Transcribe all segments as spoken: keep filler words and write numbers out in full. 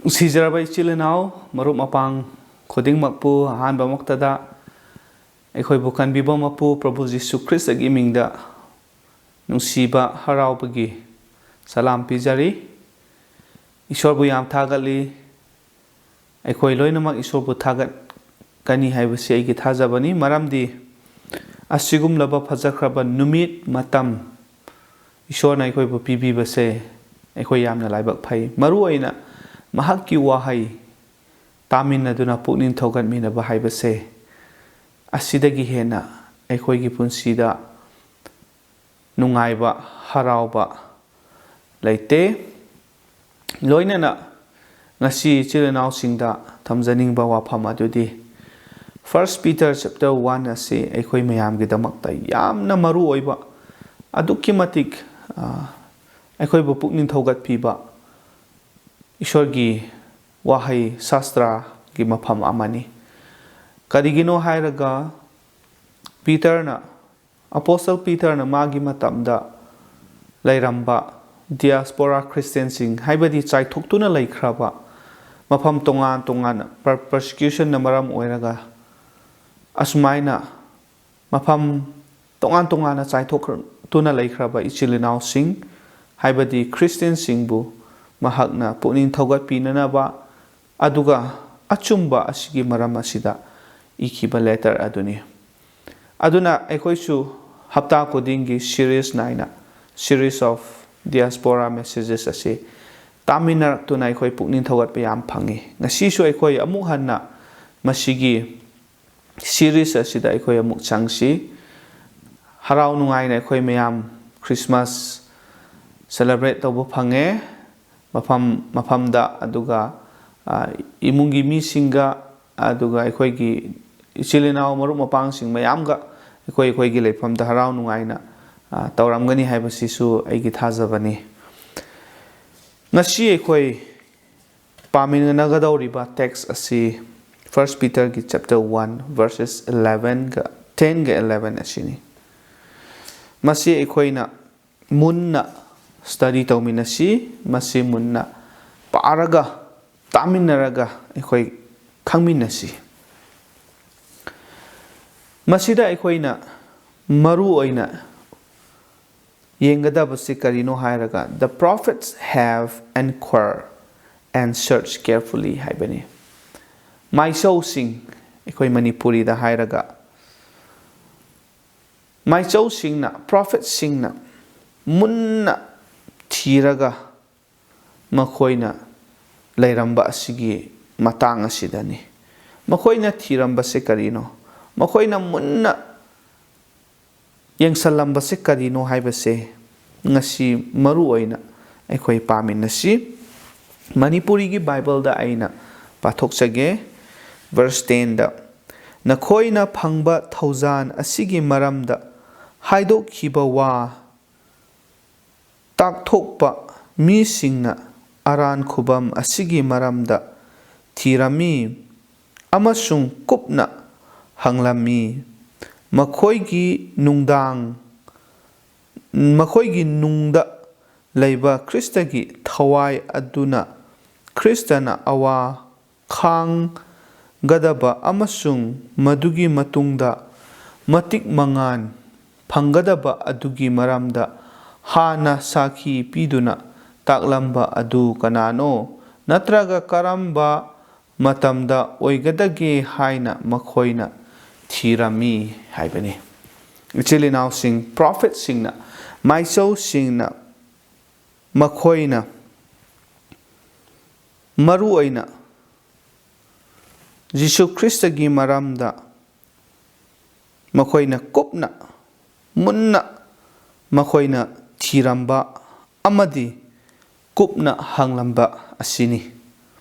ꯅꯨꯡꯁꯤꯖꯔꯕ ꯏꯆꯤꯜ ꯏꯅꯥꯎ, ꯃꯔꯨꯞ ꯃꯄꯥꯡ ꯈꯨꯗꯤꯡꯃꯛꯄꯨ ꯑꯍꯥꯟꯕꯃꯛꯇꯗ ꯑꯩꯈꯣꯏꯕꯨ ꯀꯟꯕꯤꯕ ꯃꯄꯨ ꯄ꯭ꯔꯚꯨ ꯖꯤꯁꯨ ꯈ꯭ꯔꯤꯁꯇꯒꯤ ꯃꯤꯡꯗ ꯅꯨꯡꯁꯤꯕ ꯍꯔꯥꯎꯕꯒꯤ ꯁꯂꯥꯝ ꯄꯤꯖꯔꯤ꯫ ꯏꯁꯣꯔꯕꯨ ꯌꯥꯝ ꯊꯥꯒꯠꯂꯤ꯫ ꯑꯩꯈꯣꯏ ꯂꯣꯏꯅꯃꯛ ꯏꯁꯣꯔꯕꯨ ꯊꯥꯒꯠꯀꯅꯤ ꯍꯥꯏꯕꯁꯤ ꯑꯩꯒꯤ ꯊꯥꯖꯕꯅꯤ, ꯃꯔꯝꯗꯤ ꯑꯁꯤꯒꯨꯝꯂꯕ ꯐꯖꯈ꯭ꯔꯕ ꯅꯨꯃꯤꯠ ꯃꯇꯝ ꯏꯁꯣꯔꯅ ꯑꯩꯈꯣꯏꯕꯨ ꯄꯤꯕꯤꯕꯁꯦ ꯑꯩꯈꯣꯏ ꯌꯥꯝꯅ ꯂꯥꯏꯕꯛ ꯐꯩ꯫ ꯃꯔꯨꯑꯣꯏꯅ ꯃꯍꯥꯛꯀꯤ ꯋꯥꯍꯩ ꯇꯥꯃꯤꯟꯅꯗꯨꯅ ꯄꯨꯛꯅꯤꯡ ꯊꯧꯒꯠꯃꯤꯟꯅꯕ ꯍꯥꯏꯕꯁꯦ, ꯑꯁꯤꯗꯒꯤ ꯍꯦꯟꯅ ꯑꯩꯈꯣꯏꯒꯤ ꯄꯨꯟꯁꯤꯗ ꯅꯨꯡꯉꯥꯏꯕ, ꯍꯔꯥꯎꯕ ꯂꯩꯇꯦ꯫ ꯂꯣꯏꯅꯅ ꯉꯁꯤ ꯏꯆꯤꯜ ꯏꯅꯥꯎꯁꯤꯡꯗ ꯊꯝꯖꯅꯤꯡꯕ ꯋꯥꯐꯝ ꯑꯗꯨꯗꯤ, First Peter chapter one ꯑꯁꯤ ꯑꯩꯈꯣꯏ ꯃꯌꯥꯝꯒꯤꯗꯃꯛꯇ ꯌꯥꯝꯅ ꯃꯔꯨ ꯑꯣꯏꯕ, ꯑꯗꯨꯛꯀꯤ ꯃꯇꯤꯛ, ꯑ, ꯑꯩꯈꯣꯏꯕꯨ ꯄꯨꯛꯅꯤꯡ ꯊꯧꯒꯠꯄꯤꯕ ꯏꯁꯣꯔꯒꯤ ꯋꯥꯍꯩ ꯁꯥꯁꯇ꯭ꯔꯒꯤ ꯃꯐꯝ ꯑꯃꯅꯤ꯫ ꯀꯔꯤꯒꯤꯅꯣ ꯍꯥꯏꯔꯒ, ꯄꯤꯇꯔꯅ, ꯑꯄꯣꯁꯇꯜ ꯄꯤꯇꯔꯅ ꯃꯥꯒꯤ ꯃꯇꯝꯗ ꯂꯩꯔꯝꯕ diaspora Christianꯁꯤꯡ, ꯍꯥꯏꯕꯗꯤ ꯆꯥꯏꯊꯣꯛꯇꯨꯅ ꯂꯩꯈ꯭ꯔꯕ, ꯃꯐꯝ ꯇꯣꯉꯥꯟ ꯇꯣꯉꯥꯟꯅ per-, persecutionꯅ ꯃꯔꯝ ꯑꯣꯏꯔꯒ ꯑꯁꯨꯃꯥꯏꯅ ꯃꯐꯝ ꯇꯣꯉꯥꯟ ꯇꯣꯉꯥꯟꯅ ꯆꯥꯏꯊꯣꯛꯇꯨꯅ ꯂꯩꯈ꯭ꯔꯕ ꯏꯆꯤꯜ ꯏꯅꯥꯎꯁꯤꯡ, ꯍꯥꯏꯕꯗꯤ ꯈ꯭ꯔꯤꯁꯇꯤꯌꯟꯁꯤꯡꯕꯨ ꯃꯍꯥꯛꯅ ꯄꯨꯛꯅꯤꯡ ꯊꯧꯒꯠꯄꯤꯅꯅꯕ, ꯑꯗꯨꯒ ꯑꯆꯨꯝꯕ ꯑꯁꯤꯒꯤ ꯃꯔꯝ ꯑꯁꯤꯗ ꯏꯈꯤꯕ letter ꯑꯗꯨꯅꯤ꯫ ꯑꯗꯨꯅ ꯑꯩꯈꯣꯏꯁꯨ ꯍꯞꯇꯥ ꯈꯨꯗꯤꯡꯒꯤ series ꯅꯥꯏꯅ, Series of Diaspora Messages ꯑꯁꯤ ꯇꯥꯃꯤꯟꯅꯔꯛꯇꯨꯅ ꯑꯩꯈꯣꯏ ꯄꯨꯛꯅꯤꯡ ꯊꯧꯒꯠꯄ ꯌꯥꯝ ꯐꯪꯏ꯫ ꯉꯁꯤꯁꯨ ꯑꯩꯈꯣꯏ ꯑꯃꯨꯛ ꯍꯟꯅ ꯃꯁꯤꯒꯤ series ꯑꯁꯤꯗ ꯑꯩꯈꯣꯏ ꯑꯃꯨꯛ ꯆꯪꯁꯤ꯫ ꯍꯔꯥꯎ ꯅꯨꯡꯉꯥꯏꯅ ꯑꯩꯈꯣꯏ ꯃꯌꯥꯝ Christmas celebrate ꯇꯧꯕ ꯐꯪꯉꯦ, ꯃꯐꯝ ꯃꯐꯝꯗ, ꯑꯗꯨꯒ, ꯑ, ꯏꯃꯨꯡꯒꯤ ꯃꯤꯁꯤꯡꯒ, ꯑꯗꯨꯒ ꯑꯩꯈꯣꯏꯒꯤ ꯏꯆꯤꯜ ꯏꯅꯥꯎ ꯃꯔꯨꯞ ꯃꯄꯥꯡꯁꯤꯡ ꯃꯌꯥꯝꯒ ꯑꯩꯈꯣꯏ ꯑꯩꯈꯣꯏꯒꯤ ꯂꯩꯐꯝꯗ ꯍꯔꯥꯎ ꯅꯨꯡꯉꯥꯏꯅ, ꯑ, ꯇꯧꯔꯝꯒꯅꯤ ꯍꯥꯏꯕꯁꯤꯁꯨ ꯑꯩꯒꯤ ꯊꯥꯖꯕꯅꯤ꯫ ꯉꯁꯤ ꯑꯩꯈꯣꯏ ꯄꯥꯃꯤꯟꯅꯒꯗꯧꯔꯤꯕ text ꯑꯁꯤ First Peterꯒꯤ chapter one verses elevenꯒ, tenꯒ eleven ꯑꯁꯤꯅꯤ꯫ ꯃꯁꯤ ꯑꯩꯈꯣꯏꯅ ꯃꯨꯟꯅ study ꯇꯧꯃꯤꯟꯅꯁꯤ꯫ ꯃꯁꯤ ꯃꯨꯟꯅ ꯄꯥꯔꯒ ꯇꯥꯃꯤꯟꯅꯔꯒ ꯑꯩꯈꯣꯏ ꯈꯪꯃꯤꯟꯅꯁꯤ꯫ ꯃꯁꯤꯗ ꯑꯩꯈꯣꯏꯅ ꯃꯔꯨ ꯑꯣꯏꯅ ꯌꯦꯡꯒꯗꯕꯁꯤ ꯀꯔꯤꯅꯣ ꯍꯥꯏꯔꯒ, "The prophets have inquired and searched carefully" ꯍꯥꯏꯕꯅꯤ꯫ ꯃꯥꯏꯆꯧꯁꯤꯡ, ꯑꯩꯈꯣꯏ ꯃꯅꯤꯄꯨꯔꯤꯗ ꯍꯥꯏꯔꯒ, ꯃꯥꯏꯆꯧꯁꯤꯡꯅ, ꯄ꯭ꯔꯣꯐꯦꯠꯁꯤꯡꯅ ꯃꯨꯟꯅ ꯊꯤꯔꯒ ꯃꯈꯣꯏꯅ ꯂꯩꯔꯝꯕ ꯑꯁꯤꯒꯤ ꯃꯇꯥꯡ ꯑꯁꯤꯗꯅꯤ꯫ ꯃꯈꯣꯏꯅ ꯊꯤꯔꯝꯕꯁꯦ ꯀꯔꯤꯅꯣ? ꯃꯈꯣꯏꯅ ꯃꯨꯟꯅ ꯌꯦꯡꯁꯜꯂꯝꯕꯁꯦ ꯀꯔꯤꯅꯣ ꯍꯥꯏꯕꯁꯦ ꯉꯁꯤ ꯃꯔꯨ ꯑꯣꯏꯅ ꯑꯩꯈꯣꯏ ꯄꯥꯃꯤꯟꯅꯁꯤ꯫ ꯃꯅꯤꯄꯨꯔꯤꯒꯤ ꯕꯥꯏꯕꯜꯗ ꯑꯩꯅ ꯄꯥꯊꯣꯛꯆꯒꯦ꯫ ꯚꯔꯁ ꯇꯦꯟꯗ, "ꯅꯈꯣꯏꯅ ꯐꯪꯕ ꯊꯧꯖꯥꯟ ꯑꯁꯤꯒꯤ ꯃꯔꯝꯗ ꯍꯥꯏꯗꯣꯛꯈꯤꯕ ꯋꯥ ꯇꯥꯛꯊꯣꯛꯄ ꯃꯤꯁꯤꯡꯅ ꯑꯔꯥꯟ ꯈꯨꯕꯝ ꯑꯁꯤꯒꯤ ꯃꯔꯝꯗ ꯊꯤꯔꯝꯃꯤ ꯑꯃꯁꯨꯡ ꯀꯨꯞꯅ ꯍꯪꯂꯝꯃꯤ꯫ ꯃꯈꯣꯏꯒꯤ ꯅꯨꯡꯗꯥꯡ, ꯃꯈꯣꯏꯒꯤ ꯅꯨꯡꯗ ꯂꯩꯕ ꯈ꯭ꯔꯤꯁꯇꯒꯤ ꯊꯋꯥꯏ ꯑꯗꯨꯅ ꯈ꯭ꯔꯤꯁꯇꯅ ꯑꯋꯥ ꯈꯥꯡꯒꯗꯕ ꯑꯃꯁꯨꯡ ꯃꯗꯨꯒꯤ ꯃꯇꯨꯡꯗ ꯃꯇꯤꯛ ꯃꯉꯥꯜ ꯐꯪꯒꯗꯕ ꯑꯗꯨꯒꯤ ꯃꯔꯝꯗ ꯍꯥꯟꯅ ꯁꯥꯈꯤ ꯄꯤꯗꯨꯅ ꯇꯥꯛꯂꯝꯕ ꯑꯗꯨ ꯀꯅꯥꯅꯣ? ꯅꯠꯇ꯭ꯔꯒ ꯀꯔꯝꯕ ꯃꯇꯝꯗ ꯑꯣꯏꯒꯗꯒꯦ ꯍꯥꯏꯅ ꯃꯈꯣꯏꯅ ꯊꯤꯔꯝꯃꯤ" ꯍꯥꯏꯕꯅꯤ꯫ ꯏꯆꯤꯜ ꯏꯅꯥꯎꯁꯤꯡ, ꯄ꯭ꯔꯣꯐꯦꯠꯁꯤꯡꯅ, ꯃꯥꯏꯆꯧꯁꯤꯡꯅ, ꯃꯈꯣꯏꯅ ꯃꯔꯨ ꯑꯣꯏꯅ ꯖꯤꯁꯨ ꯈ꯭ꯔꯤꯁꯇꯒꯤ ꯃꯔꯝꯗ ꯃꯈꯣꯏꯅ ꯀꯨꯞꯅ, ꯃꯨꯟꯅ ꯃꯈꯣꯏꯅ ꯊꯤꯔꯝꯕ ꯑꯃꯗꯤ ꯀꯨꯞꯅ ꯍꯪꯂꯝꯕ ꯑꯁꯤꯅꯤ꯫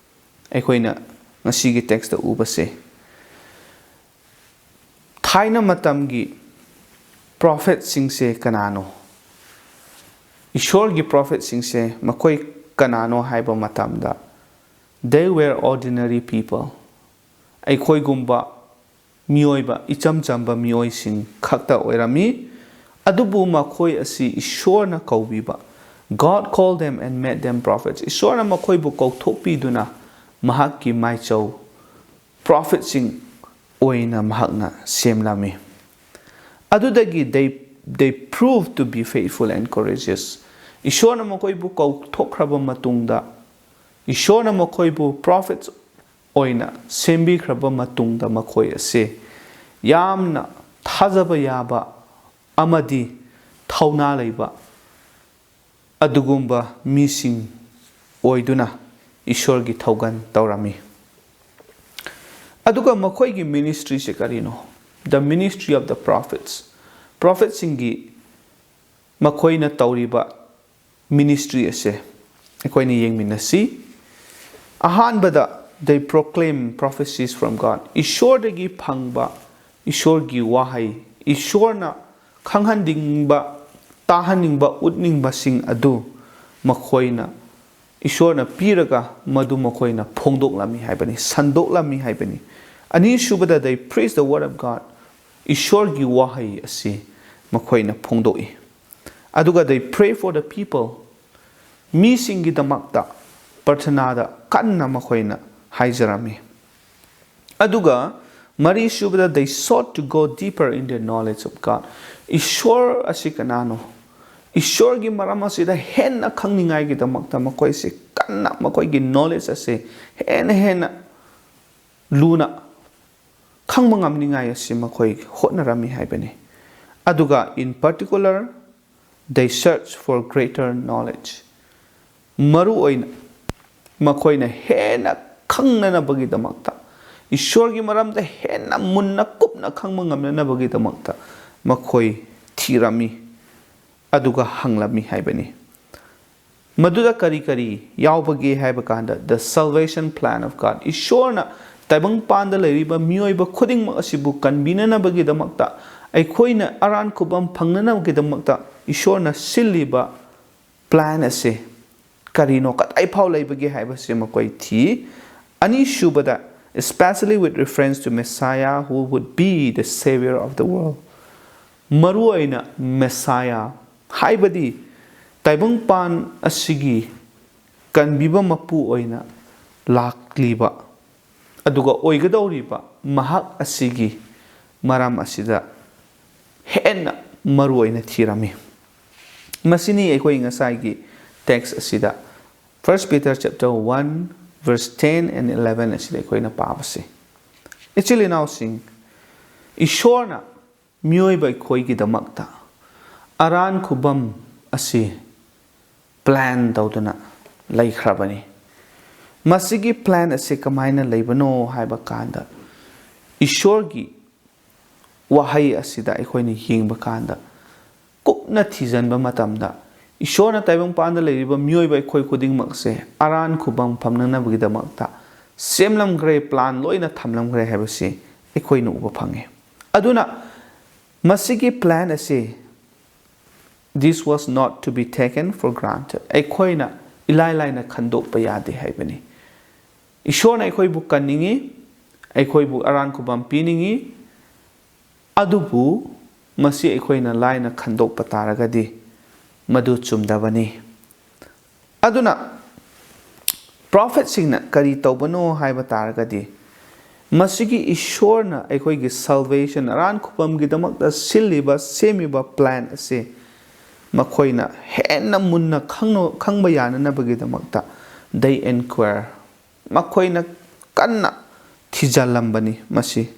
ꯑꯩꯈꯣꯏꯅ ꯉꯁꯤꯒꯤ ꯇꯦꯛꯁꯇ ꯎꯕꯁꯦ, ꯊꯥꯏꯅ ꯃꯇꯝꯒꯤ ꯄ꯭ꯔꯣꯐꯦꯠꯁꯤꯡꯁꯦ ꯀꯅꯥꯅꯣ? ꯏꯁꯣꯔꯒꯤ ꯄ꯭ꯔꯣꯐꯦꯠꯁꯤꯡꯁꯦ ꯃꯈꯣꯏ ꯀꯅꯥꯅꯣ ꯍꯥꯏꯕ ꯃꯇꯝꯗ, they were ordinary people, ꯑꯩꯈꯣꯏꯒꯨꯝꯕ ꯃꯤꯑꯣꯏꯕ, ꯏꯆꯝ ꯆꯝꯕ ꯃꯤꯑꯣꯏꯁꯤꯡ ꯈꯛꯇ ꯑꯣꯏꯔꯝꯃꯤ꯫ ꯑꯗꯨꯕꯨ ꯃꯈꯣꯏ ꯑꯁꯤ ꯏꯁꯣꯔꯅ ꯀꯧꯕꯤꯕ, "God called them and made them prophets", ꯏꯁꯣꯔꯅ ꯃꯈꯣꯏꯕꯨ ꯀꯧꯊꯣꯛꯄꯤꯗꯨꯅ ꯃꯍꯥꯛꯀꯤ ꯃꯥꯏꯆꯧ ꯄ꯭ꯔꯣꯐꯦꯠꯁꯤꯡ ꯑꯣꯏꯅ ꯃꯍꯥꯛꯅ ꯁꯦꯝꯂꯝꯃꯤ꯫ ꯑꯗꯨꯗꯒꯤ they, they proved to be faithful and courageous. ꯏꯁꯣꯔꯅ ꯃꯈꯣꯏꯕꯨ ꯀꯧꯊꯣꯛꯈ꯭ꯔꯕ ꯃꯇꯨꯡꯗ, ꯏꯁꯣꯔꯅ ꯃꯈꯣꯏꯕꯨ ꯄ꯭ꯔꯣꯐꯦꯠꯁ ꯑꯣꯏꯅ ꯁꯦꯝꯕꯤꯈ꯭ꯔꯕ ꯃꯇꯨꯡꯗ, ꯃꯈꯣꯏ ꯑꯁꯤ ꯌꯥꯝꯅ ꯊꯥꯖꯕ ꯌꯥꯕ ꯑꯃꯗꯤ ꯊꯧꯅꯥ ꯂꯩꯕ ꯑꯗꯨꯒꯨꯝꯕ ꯃꯤꯁꯤꯡ ꯑꯣꯏꯗꯨꯅ ꯏꯁꯣꯔꯒꯤ ꯊꯧꯒꯜ ꯇꯧꯔꯝꯃꯤ꯫ ꯑꯗꯨꯒ ꯃꯈꯣꯏꯒꯤ ꯃꯤꯅꯤꯁꯇ꯭ꯔꯤꯁꯦ ꯀꯔꯤꯅꯣ? The ministry of the prophets. ꯄ꯭ꯔꯣꯐꯦꯠꯁꯤꯡꯒꯤ ꯃꯈꯣꯏꯅ ꯇꯧꯔꯤꯕ ꯃꯤꯅꯤꯁꯇ꯭ꯔꯤ ꯑꯁꯦ ꯑꯩꯈꯣꯏꯅ ꯌꯦꯡꯃꯤꯟꯅꯁꯤ꯫ ꯑꯍꯥꯟꯕꯗ, they proclaim prophecies from God. ꯏꯁꯣꯔꯗꯒꯤ ꯐꯪꯕ ꯏꯁꯣꯔꯒꯤ ꯋꯥꯍꯩ, ꯏꯁꯣꯔꯅ ꯈꯪꯍꯟꯅꯤꯡꯕ, ꯇꯥꯍꯟꯅꯤꯡꯕ, ꯎꯠꯅꯤꯡꯕꯁꯤꯡ ꯑꯗꯨ ꯃꯈꯣꯏꯅ, ꯏꯁꯣꯔꯅ ꯄꯤꯔꯒ ꯃꯗꯨ ꯃꯈꯣꯏꯅ ꯐꯣꯡꯗꯣꯛꯂꯝꯃꯤ ꯍꯥꯏꯕꯅꯤ, ꯁꯟꯗꯣꯛꯂꯝꯃꯤ ꯍꯥꯏꯕꯅꯤ꯫ ꯑꯅꯤꯁꯨꯕꯗ, they preach the word of God. ꯏꯁꯣꯔꯒꯤ ꯋꯥꯍꯩ ꯑꯁꯤ ꯃꯈꯣꯏꯅ ꯐꯣꯡꯗꯣꯛꯏ꯫ ꯑꯗꯨꯒ they pray for the people. ꯃꯤꯁꯤꯡꯒꯤꯗꯃꯛꯇ ꯄ꯭ꯔꯊꯅꯥꯗ ꯀꯟꯅ ꯃꯈꯣꯏꯅ ꯍꯥꯏꯖꯔꯝꯃꯤ꯫ ꯑꯗꯨꯒ ꯃꯔꯤꯁꯨꯕꯗ, they sought to go deeper in their knowledge of God. ꯏꯁꯣꯔ ꯑꯁꯤ ꯀꯅꯥꯅꯣ? ꯏꯁꯣꯔꯒꯤ ꯃꯔꯝ ꯑꯁꯤꯗ ꯍꯦꯟꯅ ꯈꯪꯅꯤꯡꯉꯥꯏꯒꯤꯗꯃꯛꯇ ꯃꯈꯣꯏꯁꯤ ꯀꯟꯅ ꯃꯈꯣꯏꯒꯤ ꯅꯣꯂꯦꯖ ꯑꯁꯤ ꯍꯦꯟꯅ ꯍꯦꯟꯅ ꯂꯨꯅ ꯈꯪꯕ ꯉꯝꯅꯤꯡꯉꯥꯏ ꯑꯁꯤ ꯃꯈꯣꯏ ꯍꯣꯠꯅꯔꯝꯃꯤ ꯍꯥꯏꯕꯅꯤ꯫ ꯑꯗꯨꯒ in particular, they search for greater knowledge. ꯃꯔꯨ ꯑꯣꯏꯅ ꯃꯈꯣꯏꯅ ꯍꯦꯟꯅ ꯈꯪꯅꯅꯕꯒꯤꯗꯃꯛꯇ, ꯏꯁꯣꯔꯒꯤ ꯃꯔꯝꯗ ꯍꯦꯟꯅ ꯃꯨꯟꯅ ꯀꯨꯞꯅ ꯈꯪꯕ ꯉꯝꯅꯅꯕꯒꯤꯗꯃꯛꯇ ꯃꯈꯣꯏ ꯊꯤꯔꯝꯃꯤ, ꯑꯗꯨꯒ ꯍꯪꯂꯝꯃꯤ ꯍꯥꯏꯕꯅꯤ꯫ ꯃꯗꯨꯗ ꯀꯔꯤ ꯀꯔꯤ ꯌꯥꯎꯕꯒꯦ ꯍꯥꯏꯕ ꯀꯥꯟꯗ, the salvation plan of God, ꯏꯁꯣꯔꯅ ꯇꯥꯏꯕꯪꯄꯥꯟꯗ ꯂꯩꯔꯤꯕ ꯃꯤꯑꯣꯏꯕ ꯈꯨꯗꯤꯡꯃꯛ ꯑꯁꯤꯕꯨ ꯀꯟꯕꯤꯅꯅꯕꯒꯤꯗꯃꯛꯇ, ꯑꯩꯈꯣꯏꯅ ꯑꯔꯥꯟ ꯈꯨꯕꯝ ꯐꯪꯅꯅꯕꯒꯤꯗꯃꯛꯇ ꯏꯁꯣꯔꯅ ꯁꯤꯜꯂꯤꯕ ꯄ꯭ꯂꯥꯟ ꯑꯁꯤ ꯀꯔꯤꯅꯣ, ꯀꯗꯥꯏ ꯐꯥꯎ ꯂꯩꯕꯒꯦ ꯍꯥꯏꯕꯁꯤ ꯃꯈꯣꯏ ꯊꯤ꯫ ꯑꯅꯤꯁꯨꯕꯗ, especially with reference to Messiah who would be the savior of the world, ꯃꯔꯨꯑꯣꯏꯅ ꯃꯦꯁꯥꯌꯥ, ꯍꯥꯏꯕꯗꯤ ꯇꯥꯏꯕꯪꯄꯥꯟ ꯑꯁꯤꯒꯤ ꯀꯟꯕꯤꯕ ꯃꯄꯨ ꯑꯣꯏꯅ ꯂꯥꯛꯂꯤꯕ ꯑꯗꯨꯒ ꯑꯣꯏꯒꯗꯧꯔꯤꯕ ꯃꯍꯥꯛ ꯑꯁꯤꯒꯤ ꯃꯔꯝ ꯑꯁꯤꯗ ꯍꯦꯟꯅ ꯃꯔꯨ ꯑꯣꯏꯅ ꯊꯤꯔꯝꯃꯤ꯫ ꯃꯁꯤꯅꯤ ꯑꯩꯈꯣꯏ ꯉꯁꯥꯏꯒꯤ text ꯑꯁꯤꯗ, First Peter chapter one verse ten and eleven ꯑꯁꯤꯗ ꯑꯩꯈꯣꯏꯅ ꯄꯥꯕꯁꯤ꯫ ꯏꯆꯤꯜ ꯏꯅꯥꯎꯁꯤꯡ, ꯏꯁꯣꯔꯅ ꯃꯤꯑꯣꯏꯕ ꯑꯩꯈꯣꯏꯒꯤꯗꯃꯛꯇ ꯑꯔꯥꯟ ꯈꯨꯕꯝ ꯑꯁꯤ plan ꯇꯧꯗꯨꯅ ꯂꯩꯈ꯭ꯔꯕꯅꯤ꯫ ꯃꯁꯤꯒꯤ plan ꯑꯁꯤ ꯀꯃꯥꯏꯅ ꯂꯩꯕꯅꯣ ꯍꯥꯏꯕ ꯀꯥꯟꯗ, ꯏꯁꯣꯔꯒꯤ ꯋꯥꯍꯩ ꯑꯁꯤꯗ ꯑꯩꯈꯣꯏꯅ ꯌꯦꯡꯕ ꯀꯥꯟꯗ, ꯀꯨꯞꯅ ꯊꯤꯖꯤꯟꯕ ꯃꯇꯝꯗ, ꯏꯁꯣꯔꯅ ꯇꯥꯏꯕꯪꯄꯥꯟꯗ ꯂꯩꯔꯤꯕ ꯃꯤꯑꯣꯏꯕ ꯑꯩꯈꯣꯏ ꯈꯨꯗꯤꯡꯃꯛꯁꯦ ꯑꯔꯥꯟ ꯈꯨꯕꯝ ꯐꯝꯅꯅꯕꯒꯤꯗꯃꯛꯇ ꯁꯦꯝꯂꯝꯈ꯭ꯔꯦ, plan ꯂꯣꯏꯅ ꯊꯝꯂꯝꯈ꯭ꯔꯦ ꯍꯥꯏꯕꯁꯤ ꯑꯩꯈꯣꯏꯅ ꯎꯕ ꯐꯪꯉꯤ꯫ ꯑꯗꯨꯅ ꯃꯁꯤꯒꯤ plan ꯑꯁꯤ, this was not to be taken for granted, ꯑꯩꯈꯣꯏꯅ ꯏꯂꯥꯏ ꯂꯥꯏꯅ ꯈꯟꯗꯣꯛꯄ ꯌꯥꯗꯦ ꯍꯥꯏꯕꯅꯤ꯫ ꯏꯁꯣꯔꯅ ꯑꯩꯈꯣꯏꯕꯨ ꯀꯟꯅꯤꯡꯏ, ꯑꯩꯈꯣꯏꯕꯨ ꯑꯔꯥꯟ ꯈꯨꯕꯝ ꯄꯤꯅꯤꯡꯏ, ꯑꯗꯨꯕꯨ ꯃꯁꯤ ꯑꯩꯈꯣꯏꯅ ꯂꯥꯏꯅ ꯈꯟꯗꯣꯛꯄ ꯇꯥꯔꯒꯗꯤ ꯃꯗꯨ ꯆꯨꯝꯗꯕꯅꯤ꯫ ꯑꯗꯨꯅ prophetꯁꯤꯡꯅ ꯀꯔꯤ ꯇꯧꯕꯅꯣ ꯍꯥꯏꯕ ꯇꯥꯔꯒꯗꯤ, ꯃꯁꯤꯒꯤ ꯏꯁꯣꯔꯅ ꯑꯩꯈꯣꯏꯒꯤ salvation, ꯑꯔꯥꯟ ꯈꯨꯕꯝꯒꯤꯗꯃꯛꯇ ꯁꯤꯜꯂꯤꯕ, ꯁꯦꯝꯃꯤꯕ plan ꯑꯁꯤ ꯃꯈꯣꯏꯅ ꯍꯦꯟꯅ ꯃꯨꯟꯅ ꯈꯪꯅ-, ꯈꯪꯕ ꯌꯥꯅꯅꯕꯒꯤꯗꯃꯛꯇ they inquire, ꯃꯈꯣꯏꯅ ꯀꯟꯅ ꯊꯤꯖꯤꯜꯂꯝꯕꯅꯤ ꯃꯁꯤ꯫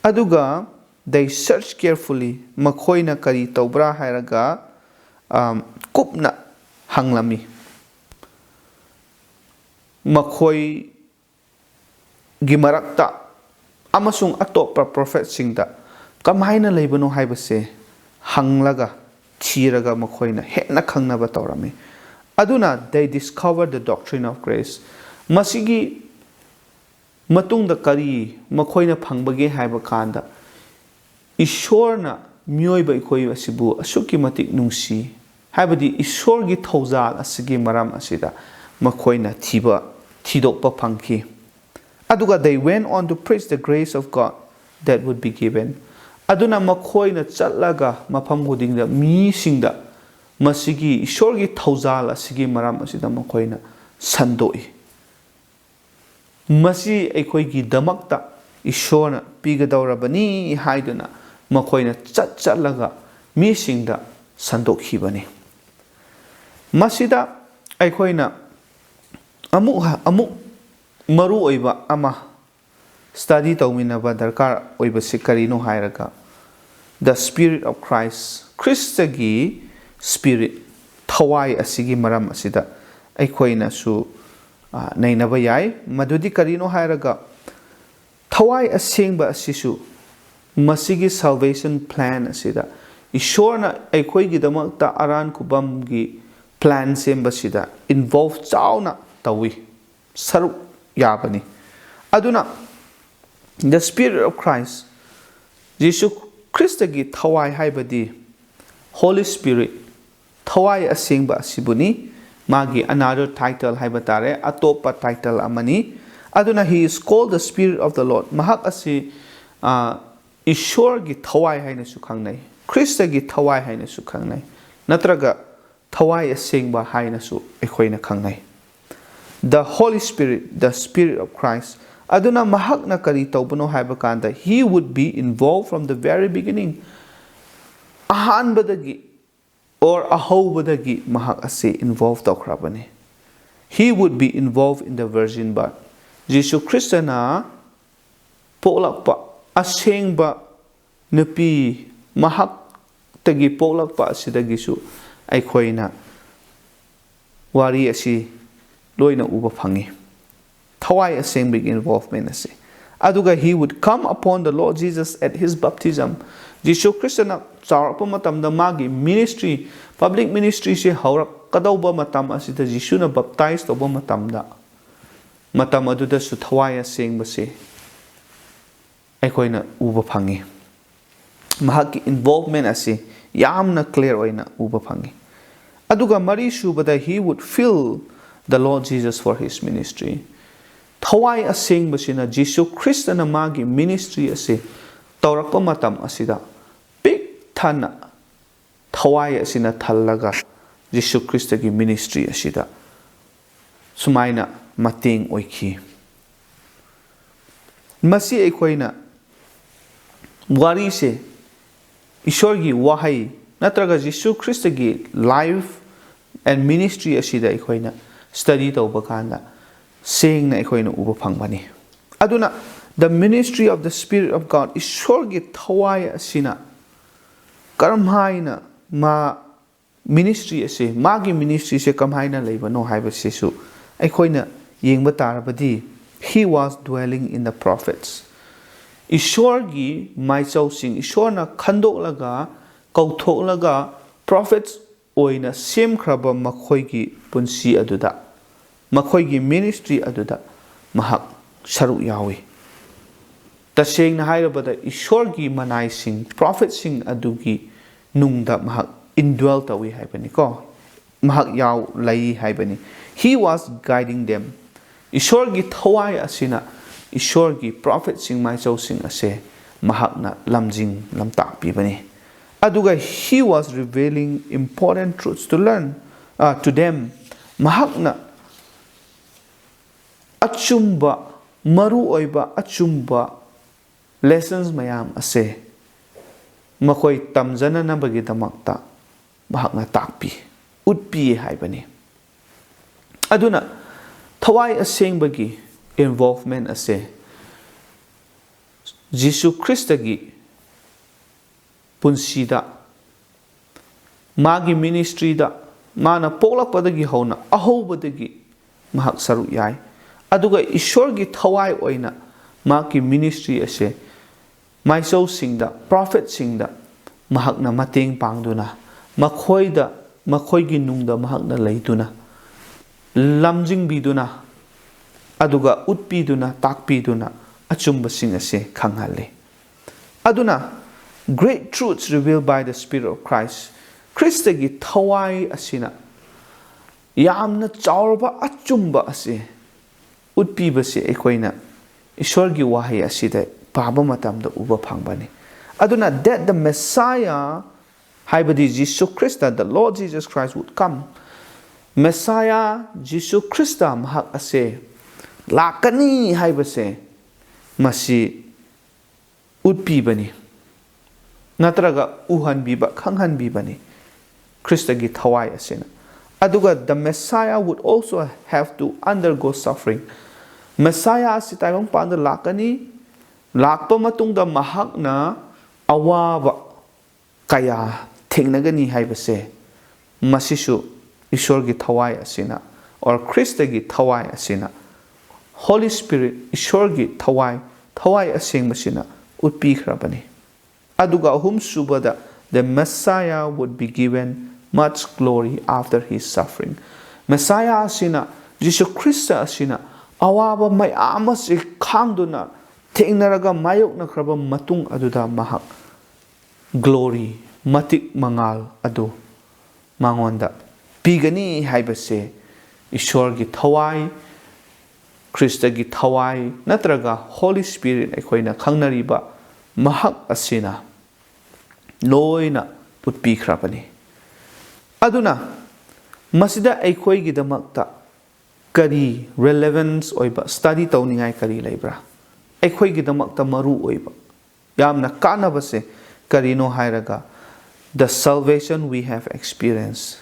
ꯑꯗꯨꯒ they search carefully, ꯃꯈꯣꯏꯅ ꯀꯔꯤ ꯇꯧꯕ꯭ꯔꯥ ꯍꯥꯏꯔꯒ, ꯑꯝ, ꯀꯨꯞꯅ ꯍꯪꯂꯝꯃꯤ꯫ ꯃꯈꯣꯏꯒꯤ ꯃꯔꯛꯇ ꯑꯃꯁꯨꯡ ꯑꯇꯣꯞꯄ prophetꯁꯤꯡꯗ ꯀꯃꯥꯏꯅ ꯂꯩꯕꯅꯣ ꯍꯥꯏꯕꯁꯦ ꯍꯪꯂꯒ, ꯊꯤꯔꯒ ꯃꯈꯣꯏꯅ ꯍꯦꯟꯅ ꯈꯪꯅꯕ ꯇꯧꯔꯝꯃꯤ꯫ ꯑꯗꯨꯅ they discover the doctrine of grace꯫ ꯃꯁꯤꯒꯤ ꯃꯇꯨꯡꯗ ꯀꯔꯤ ꯃꯈꯣꯏꯅ ꯐꯪꯕꯒꯦ ꯍꯥꯏꯕ ꯀꯥꯟꯗ, ꯏꯁꯣꯔꯅ ꯃꯤꯑꯣꯏꯕ ꯑꯩꯈꯣꯏ ꯑꯁꯤꯕꯨ ꯑꯁꯨꯛꯀꯤ ꯃꯇꯤꯛ ꯅꯨꯡꯁꯤ, ꯍꯥꯏꯕꯗꯤ ꯏꯁꯣꯔꯒꯤ ꯊꯧꯖꯥꯜ ꯑꯁꯤꯒꯤ ꯃꯔꯝ ꯑꯁꯤꯗ ꯃꯈꯣꯏꯅ ꯊꯤꯕ, ꯊꯤꯗꯣꯛꯄ ꯐꯪꯈꯤ꯫ ꯑꯗꯨꯒ they went on to preach the grace of God that would be given꯫ ꯑꯗꯨꯅ ꯃꯈꯣꯏꯅ ꯆꯠꯂꯒ ꯃꯐꯝ ꯈꯨꯗꯤꯡꯗ ꯃꯤꯁꯤꯡꯗ ꯃꯁꯤꯒꯤ ꯏꯁꯣꯔꯒꯤ ꯊꯧꯖꯥꯜ ꯑꯁꯤꯒꯤ ꯃꯔꯝ ꯑꯁꯤꯗ ꯃꯈꯣꯏꯅ ꯁꯟꯗꯣꯛꯏ꯫ ꯃꯁꯤ ꯑꯩꯈꯣꯏꯒꯤꯗꯃꯛꯇ ꯏꯁꯣꯔꯅ ꯄꯤꯒꯗꯧꯔꯕꯅꯤ ꯍꯥꯏꯗꯨꯅ ꯃꯈꯣꯏꯅ ꯆꯠ ꯆꯠꯂꯒ ꯃꯤꯁꯤꯡꯗ ꯁꯟꯗꯣꯛꯈꯤꯕꯅꯤ꯫ ꯃꯁꯤꯗ ꯑꯩꯈꯣꯏꯅ ꯑꯃꯨꯛ ꯑꯃꯨꯛ ꯃꯔꯨ ꯑꯣꯏꯕ ꯑꯃ ꯁ꯭ꯇꯗꯤ ꯇꯧꯃꯤꯟꯅꯕ ꯗꯔꯀꯥꯔ ꯑꯣꯏꯕꯁꯤ ꯀꯔꯤꯅꯣ ꯍꯥꯏꯔꯒ, the Spirit of Christ, ꯈ꯭ꯔꯤꯁꯇꯒꯤ ꯁ꯭ꯄꯤꯔꯤꯠ, ꯊꯋꯥꯏ ꯑꯁꯤꯒꯤ ꯃꯔꯝ ꯑꯁꯤꯗ ꯑꯩꯈꯣꯏꯅꯁꯨ, ꯑ, ꯅꯩꯅꯕ ꯌꯥꯏ꯫ ꯃꯗꯨꯗꯤ ꯀꯔꯤꯅꯣ ꯍꯥꯏꯔꯒ, ꯊꯋꯥꯏ ꯑꯁꯦꯡꯕ ꯑꯁꯤꯁꯨ ꯃꯁꯤꯒꯤ salvation plan ꯑꯁꯤꯗ ꯏꯁꯣꯔꯅ ꯑꯩꯈꯣꯏꯒꯤꯗꯃꯛꯇ ꯑꯔꯥꯟ ꯈꯨꯕꯝꯒꯤ plan ꯁꯦꯝꯕꯁꯤꯗ involve ꯆꯥꯎꯅ ꯇꯧꯏ, ꯁꯔꯨꯛ ꯌꯥꯕꯅꯤ꯫ ꯑꯗꯨꯅ the Spirit of Christ, ꯌꯤꯁꯨ ꯈ꯭ꯔꯤꯁꯇꯒꯤ ꯊꯋꯥꯏ ꯍꯥꯏꯕꯗꯤ Holy Spirit, ꯊꯋꯥꯏ ꯑꯁꯦꯡꯕ ꯑꯁꯤꯕꯨꯅꯤ꯫ ꯃꯥꯒꯤ another title ꯍꯥꯏꯕ ꯇꯥꯔꯦ, ꯑꯇꯣꯞꯄ title ꯑꯃꯅꯤ꯫ ꯑꯗꯨꯅ he is called the Spirit of the Lord. ꯃꯍꯥꯛ ꯑꯁꯤ, ꯑ, ꯏꯁꯣꯔꯒꯤ ꯊꯋꯥꯏ ꯍꯥꯏꯅꯁꯨ ꯈꯪꯅꯩ, ꯈ꯭ꯔꯤꯁꯇꯒꯤ ꯊꯋꯥꯏ ꯍꯥꯏꯅꯁꯨ ꯈꯪꯅꯩ, ꯅꯠꯇ꯭ꯔꯒ ꯊꯋꯥꯏ ꯑꯁꯦꯡꯕ ꯍꯥꯏꯅꯁꯨ ꯑꯩꯈꯣꯏꯅ ꯈꯪꯅꯩ꯫ The Holy Spirit, the Spirit of Christ. ꯑꯗꯨꯅ ꯃꯍꯥꯛꯅ ꯀꯔꯤ ꯇꯧꯕꯅꯣ ꯍꯥꯏꯕ ꯀꯥꯟꯗ, he would be involved from the very beginning. ꯑꯍꯥꯟꯕꯗꯒꯤ or ꯑꯍꯧꯕꯗꯒꯤ ꯃꯍꯥꯛ ꯑꯁꯤ involve ꯇꯧꯈ꯭ꯔꯕꯅꯤ꯫ He would be involved in the virgin birth. ꯖꯤꯁꯨ ꯈ꯭ꯔꯤꯁꯇꯅ ꯄꯣꯛꯂꯛꯄ, ꯑꯁꯦꯡꯕ ꯅꯨꯄꯤ ꯃꯍꯥꯛꯇꯒꯤ ꯄꯣꯛꯂꯛꯄ ꯑꯁꯤꯗꯒꯤꯁꯨ ꯑꯩꯈꯣꯏꯅ ꯋꯥꯔꯤ ꯑꯁꯤ ꯂꯣꯏꯅ ꯎꯕ ꯐꯪꯉꯤ꯫ ꯊꯋꯥꯏ ꯑꯁꯦꯡꯕꯒꯤ involvement ꯑꯁꯤ꯫ ꯑꯗꯨꯒ he would come upon the Lord Jesus at his baptism. ꯖꯤꯁꯨ ꯈ꯭ꯔꯤꯁꯇꯅ ꯆꯥꯎꯔꯛꯄ ꯃꯇꯝꯗ ꯃꯥꯒꯤ ministry, public ministry ꯁꯦ ꯍꯧꯔꯛꯀꯗꯧꯕ ꯃꯇꯝ ꯑꯁꯤꯗ ꯖꯤꯁꯨꯅ baptize ꯇꯧꯕ ꯃꯇꯝꯗ, ꯃꯇꯝ ꯑꯗꯨꯗꯁꯨ ꯊꯋꯥꯏ ꯑꯁꯦꯡꯕꯁꯤ ꯑꯩꯈꯣꯏꯅ ꯎꯕ ꯐꯪꯉꯤ꯫ ꯃꯍꯥꯛꯀꯤ involvement ꯑꯁꯤ ꯌꯥꯝꯅ clear ꯑꯣꯏꯅ ꯎꯕ ꯐꯪꯉꯤ꯫ ꯑꯗꯨꯒ ꯃꯔꯤꯁꯨꯕꯗ, he would fill the Lord Jesus for his ministry. ꯊꯋꯥꯏ ꯑꯁꯦꯡꯕꯁꯤꯅ ꯖꯤꯁꯨ ꯈ꯭ꯔꯤꯁꯇꯅ ꯃꯥꯒꯤ ministry ꯑꯁꯤ ꯇꯧꯔꯛꯄ ꯃꯇꯝ ꯑꯁꯤꯗ ꯄꯤꯛ ꯊꯟꯅ ꯊꯋꯥꯏ ꯑꯁꯤꯅ ꯊꯜꯂꯒ ꯖꯤꯁꯨ ꯈ꯭ꯔꯤꯁꯇꯒꯤ ministry ꯑꯁꯤꯗ ꯁꯨꯃꯥꯏꯅ ꯃꯇꯦꯡ ꯑꯣꯏꯈꯤ꯫ ꯃꯁꯤ ꯑꯩꯈꯣꯏꯅ ꯋꯥꯔꯤꯁꯦ, ꯏꯁꯣꯔꯒꯤ ꯋꯥꯍꯩ ꯅꯠꯇ꯭ꯔꯒ ꯖꯤꯁꯨ ꯈ꯭ꯔꯤꯁꯇꯒꯤ life and ministry ꯑꯁꯤꯗ ꯑꯩꯈꯣꯏꯅ study ꯇꯧꯕ ꯀꯥꯟꯗ ꯁꯦꯡꯅ ꯑꯩꯈꯣꯏꯅ ꯎꯕ ꯐꯪꯕꯅꯤ꯫ ꯑꯗꯨꯅ, the ministry of the Spirit of God, ꯏꯁꯣꯔꯒꯤ ꯊꯋꯥꯏ ꯑꯁꯤꯅ ꯀꯔꯝ ꯍꯥꯏꯅ ꯃꯥ ministry ꯑꯁꯦ, ꯃꯥꯒꯤ ministryꯁꯦ ꯀꯃꯥꯏꯅ ꯂꯩꯕꯅꯣ ꯍꯥꯏꯕꯁꯤꯁꯨ ꯑꯩꯈꯣꯏꯅ ꯌꯦꯡꯕ ꯇꯥꯔꯕꯗꯤ, he was dwelling in the prophets, ꯏꯁꯣꯔꯒꯤ ꯃꯥꯏꯆꯧꯁꯤꯡ, ꯏꯁꯣꯔꯅ ꯈꯟꯗꯣꯛꯂꯒ, ꯀꯧꯊꯣꯛꯂꯒ, prophets ꯑꯣꯏꯅ ꯁꯦꯝꯈ꯭ꯔꯕ ꯃꯈꯣꯏꯒꯤ ꯄꯨꯟꯁꯤ ꯑꯗꯨꯗ, ꯃꯈꯣꯏꯒꯤ ministry ꯑꯗꯨꯗ ꯃꯍꯥꯛ ꯁꯔꯨꯛ ꯌꯥꯎꯏ꯫ ꯇꯁꯦꯡꯅ ꯍꯥꯏꯔꯕꯗ, ꯏꯁꯣꯔꯒꯤ ꯃꯅꯥꯏꯁꯤꯡ, prophetꯁꯤꯡ ꯑꯗꯨꯒꯤ ꯅꯨꯡꯗ ꯃꯍꯥꯛ indwell ꯇꯧꯏ ꯍꯥꯏꯕꯅꯤꯀꯣ꯫ ꯃꯍꯥꯛ ꯌꯥꯎ ꯂꯩ ꯍꯥꯏꯕꯅꯤ꯫ He was guiding them. ꯏꯁꯣꯔꯒꯤ ꯊꯋꯥꯏ ꯑꯁꯤꯅ ꯏꯁꯣꯔꯒꯤ prophetꯁꯤꯡ, ꯃꯥꯏꯆꯧꯁꯤꯡ ꯑꯁꯦ ꯃꯍꯥꯛꯅ ꯂꯝꯖꯤꯡ ꯂꯝꯇꯥꯛꯄꯤꯕꯅꯤ꯫ ꯑꯗꯨꯒ he was revealing important truths to learn, uh, to them. ꯃꯍꯥꯛꯅ ꯑꯆꯨꯝꯕ, ꯃꯔꯨꯑꯣꯏꯕ ꯑꯆꯨꯝꯕ lessons ꯃꯌꯥꯝ ꯑꯁꯦ ꯃꯈꯣꯏ ꯇꯝꯖꯅꯅꯕꯒꯤꯗꯃꯛꯇ ꯃꯍꯥꯛꯅ ꯇꯥꯛꯄꯤ, ꯎꯠꯄꯤ ꯍꯥꯏꯕꯅꯤ꯫ ꯑꯗꯨꯅ, ꯊꯋꯥꯏ ꯑꯁꯦꯡꯕꯒꯤ involvement ꯑꯁꯦ ꯖꯤꯁꯨ ꯈ꯭ꯔꯤꯁꯇꯒꯤ ꯄꯨꯟꯁꯤꯗ, ꯃꯥꯒꯤ ministryꯗ, ꯃꯥꯅ ꯄꯣꯛꯂꯛꯄꯗꯒꯤ ꯍꯧꯅ ꯑꯍꯧꯕꯗꯒꯤ ꯃꯍꯥꯛ ꯁꯔꯨꯛ ꯌꯥꯏ꯫ ꯑꯗꯨꯒ ꯏꯁꯣꯔꯒꯤ ꯊꯋꯥꯏ ꯑꯣꯏꯅ ꯃꯍꯥꯛꯀꯤ ministry ꯑꯁꯦ ꯃꯥꯏꯆꯧꯁꯤꯡꯗ, prophetꯁꯤꯡꯗ ꯃꯍꯥꯛꯅ ꯃꯇꯦꯡ ꯄꯥꯡꯗꯨꯅ, ꯃꯈꯣꯏꯗ, ꯃꯈꯣꯏꯒꯤ ꯅꯨꯡꯗ ꯃꯍꯥꯛꯅ ꯂꯩꯗꯨꯅ, ꯂꯝꯖꯤꯡꯕꯤꯗꯨꯅ, ꯑꯗꯨꯒ ꯎꯠꯄꯤꯗꯨꯅ, ꯇꯥꯛꯄꯤꯗꯨꯅ, ꯑꯆꯨꯝꯕꯁꯤꯡ ꯑꯁꯦ ꯈꯪꯍꯜꯂꯤ꯫ ꯑꯗꯨꯅ, great truths revealed by the Spirit of Christ, ꯈ꯭ꯔꯤꯁꯇꯒꯤ ꯊꯋꯥꯏ ꯑꯁꯤꯅ ꯌꯥꯝꯅ ꯆꯥꯎꯔꯕ ꯑꯆꯨꯝꯕ ꯑꯁꯤ ꯎꯠꯄꯤꯕꯁꯤ ꯑꯩꯈꯣꯏꯅ ꯏꯁꯣꯔꯒꯤ ꯋꯥꯍꯩ ꯑꯁꯤꯗ ꯄꯥꯕ ꯃꯇꯝꯗ ꯎꯕ ꯐꯪꯕꯅꯤ꯫ ꯑꯗꯨꯅ, that the Messiah, ꯍꯥꯏꯕꯗꯤ Jesus Christ, the Lord Jesus Christ would come, Messiah Jesus Christ ꯃꯍꯥꯛ ꯑꯁꯦ ꯂꯥꯛꯀꯅꯤ ꯍꯥꯏꯕꯁꯦ ꯃꯁꯤ ꯎꯠꯄꯤꯕꯅꯤ, ꯅꯠꯇ꯭ꯔꯒ ꯎꯍꯟꯕꯤꯕ, ꯈꯪꯍꯟꯕꯤꯕꯅꯤ ꯈ꯭ꯔꯤꯁꯇꯒꯤ ꯊꯋꯥꯏ ꯑꯁꯤꯅ꯫ ꯑꯗꯨꯒ the Messiah would also have to undergo suffering. ꯃꯦꯁꯥꯌꯥ ꯑꯁꯤ ꯇꯥꯏꯕꯪꯄꯥꯟꯗ ꯂꯥꯛꯀꯅꯤ, ꯂꯥꯛꯄ ꯃꯇꯨꯡꯗ ꯃꯍꯥꯛꯅ ꯑꯋꯥꯕ ꯀꯌꯥ ꯊꯦꯡꯅꯒꯅꯤ ꯍꯥꯏꯕꯁꯦ, ꯃꯁꯤꯁꯨ ꯏꯁꯣꯔꯒꯤ ꯊꯋꯥꯏ ꯑꯁꯤꯅ, or ꯈ꯭ꯔꯤꯁꯇꯒꯤ ꯊꯋꯥꯏ ꯑꯁꯤꯅ, Holy Spirit, ꯏꯁꯣꯔꯒꯤ ꯊꯋꯥꯏ, ꯊꯋꯥꯏ ꯑꯁꯦꯡꯕꯁꯤꯅ ꯎꯠꯄꯤꯈ꯭ꯔꯕꯅꯤ꯫ ꯑꯗꯨꯒ ꯑꯍꯨꯝꯁꯨꯕꯗ, the Messiah would be given much glory after his suffering. ꯃꯦꯁꯥꯌꯥ ꯑꯁꯤꯅ, ꯖꯤꯁꯨ ꯈ꯭ꯔꯤꯁꯇ ꯑꯁꯤꯅ ꯑꯋꯥꯕ ꯃꯌꯥꯝ ꯑꯁꯤ ꯈꯥꯡꯗꯨꯅ ꯊꯦꯡꯅꯔꯒ ꯃꯥꯌꯣꯛꯅꯈ꯭ꯔꯕ ꯃꯇꯨꯡ ꯑꯗꯨꯗ ꯃꯍꯥꯛ ꯒ꯭ꯂꯣꯔꯤ, ꯃꯇꯤꯛ ꯃꯉꯥꯜ ꯑꯗꯨ ꯃꯉꯣꯟꯗ ꯄꯤꯒꯅꯤ ꯍꯥꯏꯕꯁꯦ ꯏꯁꯣꯔꯒꯤ ꯊꯋꯥꯏ, ꯈ꯭ꯔꯤꯁꯇꯒꯤ ꯊꯋꯥꯏ ꯅꯠꯇ꯭ꯔꯒ Holy Spirit ꯑꯩꯈꯣꯏꯅ ꯈꯪꯅꯔꯤꯕ ꯃꯍꯥꯛ ꯑꯁꯤꯅ ꯂꯣꯏꯅ ꯎꯠꯄꯤꯈ꯭ꯔꯕꯅꯤ꯫ ꯑꯗꯨꯅ ꯃꯁꯤꯗ ꯑꯩꯈꯣꯏꯒꯤꯗꯃꯛꯇ ꯀꯔꯤ relevance ꯑꯣꯏꯕ study ꯇꯧꯅꯤꯡꯉꯥꯏ ꯀꯔꯤ ꯂꯩꯕ꯭ꯔꯥ? ꯑꯩꯈꯣꯏꯒꯤꯗꯃꯛꯇ ꯃꯔꯨ ꯑꯣꯏꯕ, ꯌꯥꯝꯅ ꯀꯥꯟꯅꯕꯁꯦ ꯀꯔꯤꯅꯣ ꯍꯥꯏꯔꯒ, the salvation we have experienced,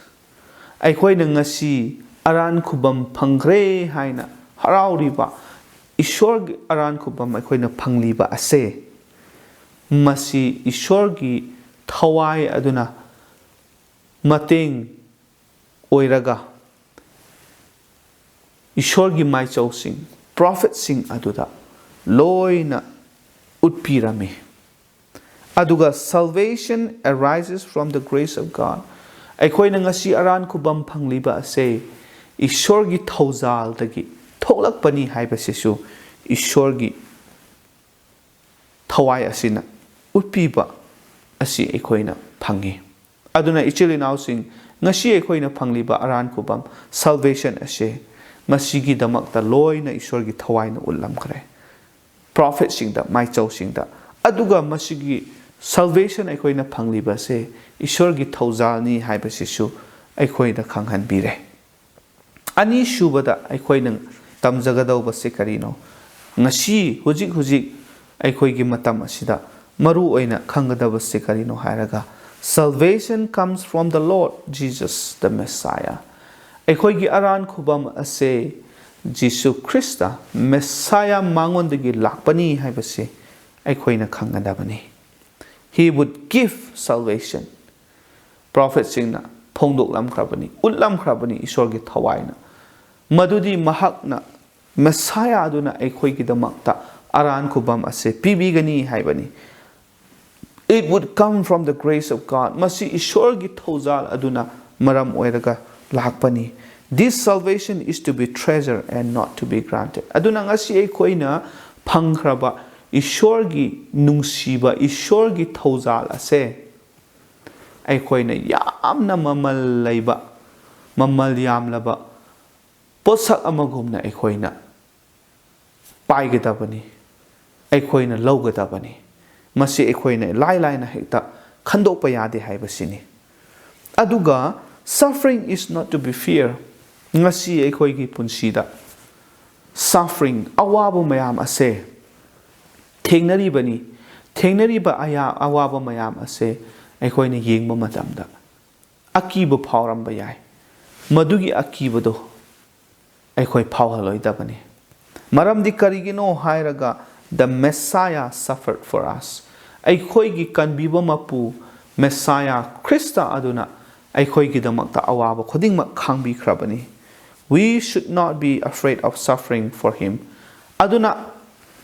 ꯑꯩꯈꯣꯏꯅ ꯉꯁꯤ ꯑꯔꯥꯟ ꯈꯨꯕꯝ ꯐꯪꯈ꯭ꯔꯦ ꯍꯥꯏꯅ ꯍꯔꯥꯎꯔꯤꯕ, ꯏꯁꯣꯔꯒꯤ ꯑꯔꯥꯟ ꯈꯨꯕꯝ ꯑꯩꯈꯣꯏꯅ ꯐꯪꯂꯤꯕ ꯑꯁꯦ, ꯃꯁꯤ ꯏꯁꯣꯔꯒꯤ ꯊꯋꯥꯏ ꯑꯗꯨꯅ ꯃꯇꯦꯡ ꯑꯣꯏꯔꯒ ꯏꯁꯣꯔꯒꯤ ꯃꯥꯏꯆꯧꯁꯤꯡ, ꯄ꯭ꯔꯣꯐꯦꯠꯁꯤꯡ ꯑꯗꯨꯗ ꯂꯣꯏꯅ ꯎꯠꯄꯤꯔꯝꯃꯤ꯫ ꯑꯗꯨꯒ salvation arises from the grace of God, ꯑꯩꯈꯣꯏꯅ ꯉꯁꯤ ꯑꯔꯥꯟ ꯈꯨꯕꯝ ꯐꯪꯂꯤꯕ ꯑꯁꯦ ꯏꯁꯣꯔꯒꯤ ꯊꯧꯖꯥꯜꯗꯒꯤ ꯊꯣꯛꯂꯛꯄꯅꯤ ꯍꯥꯏꯕꯁꯤꯁꯨ ꯏꯁꯣꯔꯒꯤ ꯊꯋꯥꯏ ꯑꯁꯤꯅ ꯎꯠꯄꯤꯕ ꯑꯁꯤ ꯑꯩꯈꯣꯏꯅ ꯐꯪꯉꯤ꯫ ꯑꯗꯨꯅ ꯏꯆꯤꯜ ꯏꯅꯥꯎꯁꯤꯡ, ꯉꯁꯤ ꯑꯩꯈꯣꯏꯅ ꯐꯪꯂꯤꯕ ꯑꯔꯥꯟ ꯈꯨꯕꯝ, salvation ꯑꯁꯦ, ꯃꯁꯤꯒꯤꯗꯃꯛꯇ ꯂꯣꯏꯅ ꯏꯁꯣꯔꯒꯤ ꯊꯋꯥꯏꯅ ꯎꯠꯂꯝꯈ꯭ꯔꯦ, ꯄ꯭ꯔꯣꯐꯦꯠꯁꯤꯡꯗ, ꯃꯥꯏꯆꯧꯁꯤꯡꯗ꯫ ꯑꯗꯨꯒ ꯃꯁꯤꯒꯤ salvation ꯑꯩꯈꯣꯏꯅ ꯐꯪꯂꯤꯕꯁꯦ ꯏꯁꯣꯔꯒꯤ ꯊꯧꯖꯥꯜꯅꯤ ꯍꯥꯏꯕꯁꯤꯁꯨ ꯑꯩꯈꯣꯏꯗ ꯈꯪꯍꯟꯕꯤꯔꯦ꯫ ꯑꯅꯤꯁꯨꯕꯗ ꯑꯩꯈꯣꯏꯅ ꯇꯝꯖꯒꯗꯧꯕꯁꯦ ꯀꯔꯤꯅꯣ? ꯉꯁꯤ ꯍꯧꯖꯤꯛ ꯍꯧꯖꯤꯛ ꯑꯩꯈꯣꯏꯒꯤ ꯃꯇꯝ ꯑꯁꯤꯗ ꯃꯔꯨ ꯑꯣꯏꯅ ꯈꯪꯒꯗꯕꯁꯤ ꯀꯔꯤꯅꯣ ꯍꯥꯏꯔꯒ, salvation comes from the Lord Jesus, the Messiah. ꯑꯩꯈꯣꯏꯒꯤ ꯑꯔꯥꯟ ꯈꯨꯕꯝ ꯑꯁꯦ ꯖꯤꯁꯨ ꯈ꯭ꯔꯤꯁꯇ, ꯃꯦꯁꯥꯌꯥ, ꯃꯉꯣꯟꯗꯒꯤ ꯂꯥꯛꯄꯅꯤ ꯍꯥꯏꯕꯁꯤ ꯑꯩꯈꯣꯏꯅ ꯈꯪꯒꯗꯕꯅꯤ꯫ He would give salvation. ꯄ꯭ꯔꯣꯐꯦꯠꯁꯤꯡꯅ ꯐꯣꯡꯗꯣꯛꯂꯝꯈ꯭ꯔꯕꯅꯤ, ꯎꯠꯂꯝꯈ꯭ꯔꯕꯅꯤ ꯏꯁꯣꯔꯒꯤ ꯊꯋꯥꯏꯅ, ꯃꯗꯨꯗꯤ ꯃꯍꯥꯛꯅ, ꯃꯦꯁꯥꯌꯥ ꯑꯗꯨꯅ ꯑꯩꯈꯣꯏꯒꯤꯗꯃꯛꯇ ꯑꯔꯥꯟ ꯈꯨꯕꯝ ꯑꯁꯦ ꯄꯤꯕꯤꯒꯅꯤ ꯍꯥꯏꯕꯅꯤ꯫ It would come from the grace of God. ꯃꯁꯤ ꯏꯁꯣꯔꯒꯤ ꯊꯧꯖꯥꯜ ꯑꯗꯨꯅ ꯃꯔꯝ ꯑꯣꯏꯔꯒ ꯂꯥꯛꯄꯅꯤ꯫ This salvation is to be treasured and not to be granted. ꯑꯗꯨꯅ ꯉꯁꯤ ꯑꯩꯈꯣꯏꯅ ꯐꯪꯈ꯭ꯔꯕ ꯏꯁꯣꯔꯒꯤ ꯅꯨꯡꯁꯤꯕ, ꯏꯁꯣꯔꯒꯤ ꯊꯧꯖꯥꯜ ꯑꯁꯦ ꯑꯩꯈꯣꯏꯅ ꯌꯥꯝꯅ ꯃꯃꯜ ꯂꯩꯕ, ꯃꯃꯜ ꯌꯥꯝꯂꯕ ꯄꯣꯠꯁꯛ ꯑꯃꯒꯨꯝꯅ ꯑꯩꯈꯣꯏꯅ ꯄꯥꯏꯒꯗꯕꯅꯤ, ꯑꯩꯈꯣꯏꯅ ꯂꯧꯒꯗꯕꯅꯤ꯫ ꯃꯁꯤ ꯑꯩꯈꯣꯏꯅ ꯏꯂꯥꯏ ꯂꯥꯏꯅ ꯍꯦꯛꯇ ꯈꯟꯗꯣꯛꯄ ꯌꯥꯗꯦ ꯍꯥꯏꯕꯁꯤꯅꯤ꯫ ꯑꯗꯨꯒ, suffering is not to be fear. ꯉꯁꯤ ꯑꯩꯈꯣꯏꯒꯤ ꯄꯨꯟꯁꯤꯗ suffering, ꯑꯋꯥꯕ ꯃꯌꯥꯝ ꯑꯁꯦ ꯊꯦꯡꯅꯔꯤꯕꯅꯤ꯫ ꯊꯦꯡꯅꯔꯤꯕ ꯑꯌꯥ-, ꯑꯋꯥꯕ ꯃꯌꯥꯝ ꯑꯁꯦ ꯑꯩꯈꯣꯏꯅ ꯌꯦꯡꯕ ꯃꯇꯝꯗ ꯑꯀꯤꯕ ꯐꯥꯎꯔꯝꯕ ꯌꯥꯏ꯫ ꯃꯗꯨꯒꯤ ꯑꯀꯤꯕꯗꯣ ꯑꯩꯈꯣꯏ ꯐꯥꯎꯍꯜꯂꯣꯏꯗꯕꯅꯤ꯫ ꯃꯔꯝꯗꯤ ꯀꯔꯤꯒꯤꯅꯣ ꯍꯥꯏꯔꯒ, the Messiah suffered for us. ꯑꯩꯈꯣꯏꯒꯤ ꯀꯟꯕꯤꯕ ꯃꯄꯨ ꯃꯦꯁꯥꯌꯥ ꯈ꯭ꯔꯤꯁꯇ ꯑꯗꯨꯅ ꯑꯩꯈꯣꯏꯒꯤꯗꯃꯛꯇ ꯑꯋꯥꯕ ꯈꯨꯗꯤꯡꯃꯛ ꯈꯥꯡꯕꯤꯈ꯭ꯔꯕꯅꯤ꯫ We should not be afraid of suffering for him. ꯑꯗꯨꯅ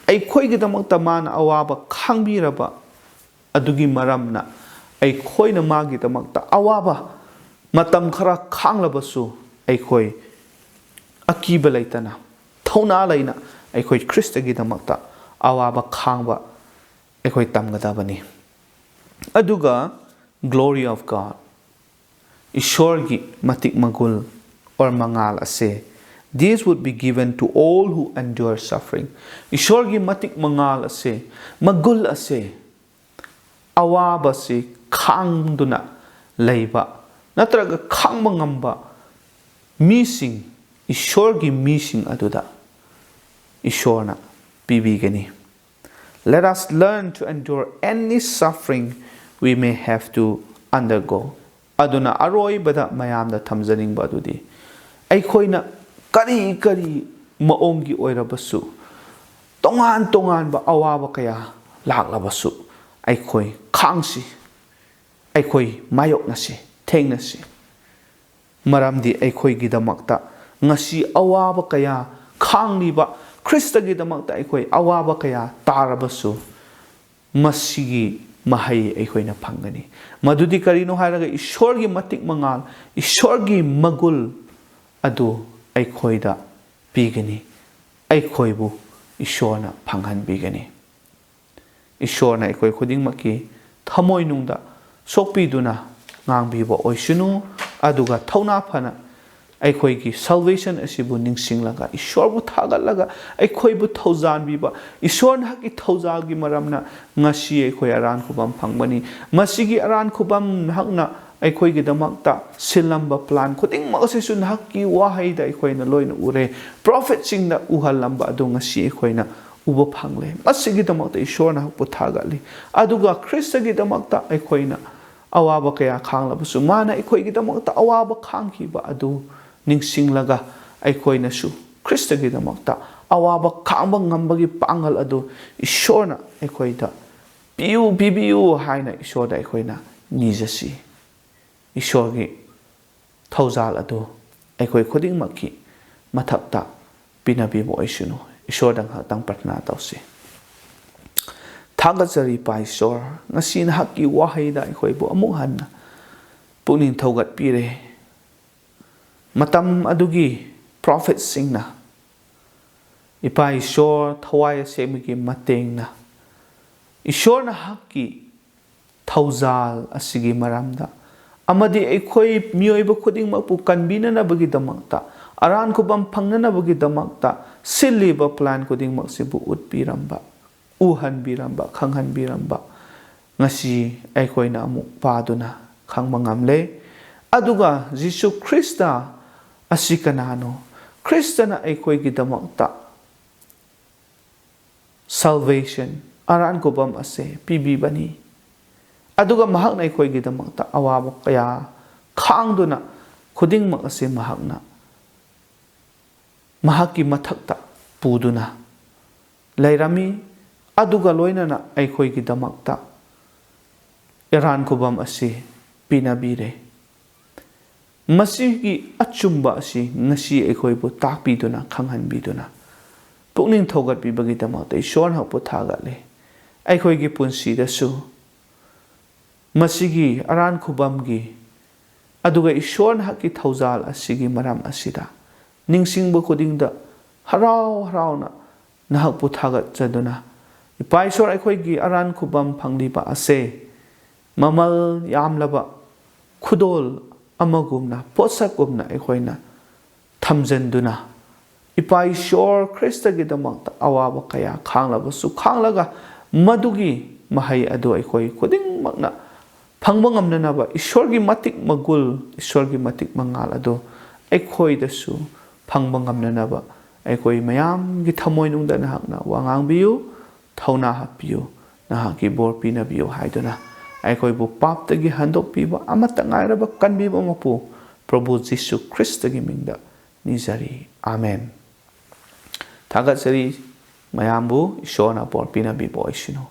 ꯑꯩꯈꯣꯏꯒꯤꯗꯃꯛꯇ ꯃꯥꯅ ꯑꯋꯥꯕ ꯈꯥꯡꯕꯤꯔꯕ ꯑꯗꯨꯒꯤ ꯃꯔꯝꯅ ꯑꯩꯈꯣꯏꯅ ꯃꯥꯒꯤꯗꯃꯛꯇ ꯑꯋꯥꯕ ꯃꯇꯝ ꯈꯔ ꯈꯥꯡꯂꯕꯁꯨ, ꯑꯩꯈꯣꯏ ꯑꯀꯤꯕ ꯂꯩꯇꯅ, ꯊꯧꯅꯥ ꯂꯩꯅ ꯑꯩꯈꯣꯏ ꯈ꯭ꯔꯤꯁꯇꯒꯤꯗꯃꯛꯇ ꯑꯋꯥꯕ ꯈꯥꯡꯕ ꯑꯩꯈꯣꯏ ꯇꯝꯒꯗꯕꯅꯤ꯫ ꯑꯗꯨꯒ, glory of God, ꯏꯁꯣꯔꯒꯤ ꯃꯇꯤꯛ ꯃꯒꯨꯜ or ꯃꯉꯥꯜ ꯑꯁꯦ, this would be given to all who endure suffering. ꯏꯁꯣꯔꯒꯤ ꯃꯇꯤꯛ ꯃꯉꯥꯜ ꯑꯁꯦ, ꯃꯒꯨꯜ ꯑꯁꯦ, ꯑꯋꯥꯕꯁꯤ ꯈꯥꯡꯗꯨꯅ ꯂꯩꯕ ꯅꯠꯇ꯭ꯔꯒ ꯈꯥꯡꯕ ꯉꯝꯕ ꯃꯤꯁꯤꯡ, ꯏꯁꯣꯔꯒꯤ ꯃꯤꯁꯤꯡ ꯑꯗꯨꯗ ꯏꯁꯣꯔꯅ ꯄꯤꯕꯤꯒꯅꯤ꯫ Let us learn to endure any suffering we may have to undergo. ꯑꯗꯨꯅ ꯑꯔꯣꯏꯕꯗ ꯃꯌꯥꯝꯗ ꯊꯝꯖꯅꯤꯡꯕ ꯑꯗꯨꯗꯤ, ꯑꯩꯈꯣꯏꯅ ꯀꯔꯤ ꯀꯔꯤ ꯃꯑꯣꯡꯒꯤ ꯑꯣꯏꯔꯕꯁꯨ, ꯇꯣꯉꯥꯟ ꯇꯣꯉꯥꯟꯕ ꯑꯋꯥꯕ ꯀꯌꯥ ꯂꯥꯛꯂꯕꯁꯨ, ꯑꯩꯈꯣꯏ ꯈꯥꯡꯁꯤ, ꯑꯩꯈꯣꯏ ꯃꯥꯌꯣꯛꯅꯁꯤ, ꯊꯦꯡꯅꯁꯤ꯫ ꯃꯔꯝꯗꯤ ꯑꯩꯈꯣꯏꯒꯤꯗꯃꯛꯇ ꯉꯁꯤ ꯑꯋꯥꯕ ꯀꯌꯥ ꯈꯥꯡꯂꯤꯕ, ꯈ꯭ꯔꯤꯁꯇꯒꯤꯗꯃꯛꯇ ꯑꯩꯈꯣꯏ ꯑꯋꯥꯕ ꯀꯌꯥ ꯇꯥꯔꯕꯁꯨ, ꯃꯁꯤꯒꯤ ꯃꯍꯩ ꯑꯩꯈꯣꯏꯅ ꯐꯪꯒꯅꯤ꯫ ꯃꯗꯨꯗꯤ ꯀꯔꯤꯅꯣ ꯍꯥꯏꯔꯒ, ꯏꯁꯣꯔꯒꯤ ꯃꯇꯤꯛ ꯃꯉꯥꯜ, ꯏꯁꯣꯔꯒꯤ ꯃꯒꯨꯟ ꯑꯗꯨ ꯑꯩꯈꯣꯏꯗ ꯄꯤꯒꯅꯤ꯫ ꯑꯩꯈꯣꯏꯕꯨ ꯏꯁꯣꯔꯅ ꯐꯪꯍꯟꯕꯤꯒꯅꯤ꯫ ꯏꯁꯣꯔꯅ ꯑꯩꯈꯣꯏ ꯈꯨꯗꯤꯡꯃꯛꯀꯤ ꯊꯃꯣꯏꯅꯨꯡꯗ ꯁꯣꯛꯄꯤꯗꯨꯅ ꯉꯥꯡꯕꯤꯕ ꯑꯣꯏꯁꯅꯨ꯫ ꯑꯗꯨꯒ ꯊꯧꯅꯥ ꯐꯅ ꯑꯩꯈꯣꯏꯒꯤ salvation ꯑꯁꯤꯕꯨ ꯅꯤꯡꯁꯤꯡꯂꯒ, ꯏꯁꯣꯔꯕꯨ ꯊꯥꯒꯠꯂꯒ, ꯑꯩꯈꯣꯏꯕꯨ ꯊꯧꯖꯥꯟꯕꯤꯕ ꯏꯁꯣꯔ ꯅꯍꯥꯛꯀꯤ ꯊꯧꯖꯥꯜꯒꯤ ꯃꯔꯝꯅ ꯉꯁꯤ ꯑꯩꯈꯣꯏ ꯑꯔꯥꯟ ꯈꯨꯕꯝ ꯐꯪꯕꯅꯤ꯫ ꯃꯁꯤꯒꯤ ꯑꯔꯥꯟ ꯈꯨꯕꯝ ꯅꯍꯥꯛꯅ ꯑꯩꯈꯣꯏꯒꯤꯗꯃꯛꯇ ꯁꯤꯜꯂꯝꯕ plan ꯈꯨꯗꯤꯡꯃꯛ ꯑꯁꯤꯁꯨ ꯅꯍꯥꯛꯀꯤ ꯋꯥꯍꯩꯗ ꯑꯩꯈꯣꯏꯅ ꯂꯣꯏꯅ ꯎꯔꯦ꯫ Prophetꯁꯤꯡꯅ ꯎꯍꯜꯂꯝꯕ ꯑꯗꯨ ꯉꯁꯤ ꯑꯩꯈꯣꯏꯅ ꯎꯕ ꯐꯪꯂꯦ꯫ ꯃꯁꯤꯒꯤꯗꯃꯛꯇ ꯏꯁꯣꯔ ꯅꯍꯥꯛꯄꯨ ꯊꯥꯒꯠꯂꯤ꯫ ꯑꯗꯨꯒ ꯈ꯭ꯔꯤꯁꯇꯒꯤꯗꯃꯛꯇ ꯑꯩꯈꯣꯏꯅ ꯑꯋꯥꯕ ꯀꯌꯥ ꯈꯥꯡꯂꯕꯁꯨ, ꯃꯥꯅ ꯑꯩꯈꯣꯏꯒꯤꯗꯃꯛꯇ ꯑꯋꯥꯕ ꯈꯥꯡꯈꯤꯕ ꯑꯗꯨ ꯅꯤꯡꯁꯤꯡꯂꯒ, ꯑꯩꯈꯣꯏꯅꯁꯨ ꯈ꯭ꯔꯤꯁꯇꯒꯤꯗꯃꯛꯇ ꯑꯋꯥꯕ ꯈꯥꯡꯕ ꯉꯝꯕꯒꯤ ꯄꯥꯡꯒꯜ ꯑꯗꯨ ꯏꯁꯣꯔꯅ ꯑꯩꯈꯣꯏꯗ ꯄꯤꯌꯨ, ꯄꯤꯕꯤꯌꯨ ꯍꯥꯏꯅ ꯏꯁꯣꯔꯗ ꯑꯩꯈꯣꯏꯅ ꯅꯤꯖꯁꯤ꯫ ꯏꯁꯣꯔꯒꯤ ꯊꯧꯖꯥꯜ ꯑꯗꯨ ꯑꯩꯈꯣꯏ ꯈꯨꯗꯤꯡꯃꯛꯀꯤ ꯃꯊꯛꯇ ꯄꯤꯅꯕꯤꯕ ꯑꯣꯏꯁꯅꯨ꯫ ꯏꯁꯣꯔꯗ ꯉꯥꯏꯍꯥꯛꯇꯪ ꯄ꯭ꯔꯊꯅꯥ ꯇꯧꯁꯤ꯫ ꯊꯥꯒꯠꯆꯔꯤ ꯏꯄꯥ ꯏꯁꯣꯔ, ꯉꯁꯤ ꯅꯍꯥꯛꯀꯤ ꯋꯥꯍꯩꯗ ꯑꯩꯈꯣꯏꯕꯨ ꯑꯃꯨꯛ ꯍꯟꯅ ꯄꯨꯛꯅꯤꯡ ꯊꯧꯒꯠꯄꯤꯔꯦ꯫ ꯃꯇꯝ ꯑꯗꯨꯒꯤ prophetꯁꯤꯡꯅ ꯏꯄꯥ ꯏꯁꯣꯔ ꯊꯋꯥꯏ ꯑꯁꯦꯡꯕꯒꯤ ꯃꯇꯦꯡꯅ ꯏꯁꯣꯔ ꯅꯍꯥꯛꯀꯤ ꯊꯧꯖꯥꯜ ꯑꯁꯤꯒꯤ ꯃꯔꯝꯗ ꯑꯃꯗꯤ ꯑꯩꯈꯣꯏ ꯃꯤꯑꯣꯏꯕ ꯈꯨꯗꯤꯡꯃꯛꯄꯨ ꯀꯟꯕꯤꯅꯅꯕꯒꯤꯗꯃꯛꯇ, ꯑꯔꯥꯟ ꯈꯨꯕꯝ ꯐꯪꯅꯅꯕꯒꯤꯗꯃꯛꯇ ꯁꯤꯜꯂꯤꯕ plan ꯈꯨꯗꯤꯡꯃꯛꯁꯤꯕꯨ ꯎꯠꯄꯤꯔꯝꯕ, ꯎꯍꯟꯕꯤꯔꯝꯕ, ꯈꯪꯍꯟꯕꯤꯔꯝꯕ ꯉꯁꯤ ꯑꯩꯈꯣꯏꯅ ꯑꯃꯨꯛ ꯄꯥꯗꯨꯅ ꯈꯪꯕ ꯉꯝꯂꯦ꯫ ꯑꯗꯨꯒ ꯖꯤꯁꯨ ꯈ꯭ꯔꯤꯁꯇ ꯑꯁꯤ ꯀꯅꯥꯅꯣ? ꯈ꯭ꯔꯤꯁꯇꯅ ꯑꯩꯈꯣꯏꯒꯤꯗꯃꯛꯇ salvation, ꯑꯔꯥꯟ ꯈꯨꯕꯝ ꯑꯁꯦ ꯄꯤꯕꯤꯕꯅꯤ꯫ ꯑꯗꯨꯒ ꯃꯍꯥꯛꯅ ꯑꯩꯈꯣꯏꯒꯤꯗꯃꯛꯇ ꯑꯋꯥꯕ ꯀꯌꯥ ꯈꯥꯡꯗꯨꯅ, ꯈꯨꯗꯤꯡꯃꯛ ꯑꯁꯤ ꯃꯍꯥꯛꯅ ꯃꯍꯥꯛꯀꯤ ꯃꯊꯛꯇ ꯄꯨꯗꯨꯅ ꯂꯩꯔꯝꯃꯤ꯫ ꯑꯗꯨꯒ ꯂꯣꯏꯅꯅ ꯑꯩꯈꯣꯏꯒꯤꯗꯃꯛꯇ ꯑꯔꯥꯟ ꯈꯨꯕꯝ ꯑꯁꯤ ꯄꯤꯅꯕꯤꯔꯦ꯫ ꯃꯁꯤꯒꯤ ꯑꯆꯨꯝꯕ ꯑꯁꯤ ꯉꯁꯤ ꯑꯩꯈꯣꯏꯕꯨ ꯇꯥꯛꯄꯤꯗꯨꯅ, ꯈꯪꯍꯟꯕꯤꯗꯨꯅ, ꯄꯨꯛꯅꯤꯡ ꯊꯧꯒꯠꯄꯤꯕꯒꯤꯗꯃꯛꯇ ꯏꯁꯣꯔ ꯅꯍꯥꯛꯄꯨ ꯊꯥꯒꯠꯂꯤ꯫ ꯑꯩꯈꯣꯏꯒꯤ ꯄꯨꯟꯁꯤꯗꯁꯨ ꯃꯁꯤꯒꯤ ꯑꯔꯥꯟ ꯈꯨꯕꯝꯒꯤ, ꯑꯗꯨꯒ ꯏꯁꯣꯔ ꯅꯍꯥꯛꯀꯤ ꯊꯧꯖꯥꯜ ꯑꯁꯤꯒꯤ ꯃꯔꯝ ꯑꯁꯤꯗ ꯅꯤꯡꯁꯤꯡꯕ ꯈꯨꯗꯤꯡꯗ ꯍꯔꯥꯎ ꯍꯔꯥꯎꯅ ꯅꯍꯥꯛꯄꯨ ꯊꯥꯒꯠꯆꯗꯨꯅ, ꯏꯄꯥ ꯏꯁꯣꯔ, ꯑꯩꯈꯣꯏꯒꯤ ꯑꯔꯥꯟ ꯈꯨꯕꯝ ꯐꯪꯂꯤꯕ ꯑꯁꯦ ꯃꯃꯜ ꯌꯥꯝꯂꯕ ꯈꯨꯗꯣꯜ ꯑꯃꯒꯨꯝꯅ, ꯄꯣꯠꯁꯛꯒꯨꯝꯅ ꯑꯩꯈꯣꯏꯅ ꯊꯝꯖꯤꯟꯗꯨꯅ, ꯏꯄꯥ ꯏꯁꯣꯔ ꯈ꯭ꯔꯤꯁꯇꯒꯤꯗꯃꯛꯇ ꯑꯋꯥꯕ ꯀꯌꯥ ꯈꯥꯡꯂꯕꯁꯨ ꯈꯥꯡꯂꯒ, ꯃꯗꯨꯒꯤ ꯃꯍꯩ ꯑꯗꯨ ꯑꯩꯈꯣꯏ ꯈꯨꯗꯤꯡꯃꯛꯅ ꯐꯪꯕ ꯉꯝꯅꯅꯕ, ꯏꯁꯣꯔꯒꯤ ꯃꯇꯤꯛ ꯃꯒꯨꯜ, ꯏꯁꯣꯔꯒꯤ ꯃꯇꯤꯛ ꯃꯉꯥꯜ ꯑꯗꯨ ꯑꯩꯈꯣꯏꯗꯁꯨ ꯐꯪꯕ ꯉꯝꯅꯅꯕ, ꯑꯩꯈꯣꯏ ꯃꯌꯥꯝꯒꯤ ꯊꯃꯣꯏꯅꯨꯡꯗ ꯅꯍꯥꯛꯅ ꯋꯥ ꯉꯥꯡꯕꯤꯌꯨ, ꯊꯧꯅꯥ ꯍꯥꯞꯄꯤꯌꯨ, ꯅꯍꯥꯛꯀꯤ ꯕꯣꯔ ꯄꯤꯅꯕꯤꯌꯨ ꯍꯥꯏꯗꯨꯅ, ꯑꯩꯈꯣꯏꯕꯨ ꯄꯥꯞꯇꯒꯤ ꯍꯟꯗꯣꯛꯄꯤꯕ ꯑꯃꯠꯇ ꯉꯥꯏꯔꯕ ꯀꯟꯕꯤꯕ ꯃꯄꯨ ꯄ꯭ꯔꯚꯨ ꯖꯤꯁꯨ ꯈ꯭ꯔꯤꯁꯇꯒꯤ ꯃꯤꯡꯗ ꯅꯤꯖꯔꯤ꯫ ꯑꯥꯃꯦꯟ꯫ ꯊꯥꯒꯠꯆꯔꯤ ꯃꯌꯥꯝꯕꯨ, ꯏꯁꯣꯔꯅ ꯕꯣꯔ ꯄꯤꯅꯕꯤꯕ ꯑꯣꯏꯁꯅꯨ꯫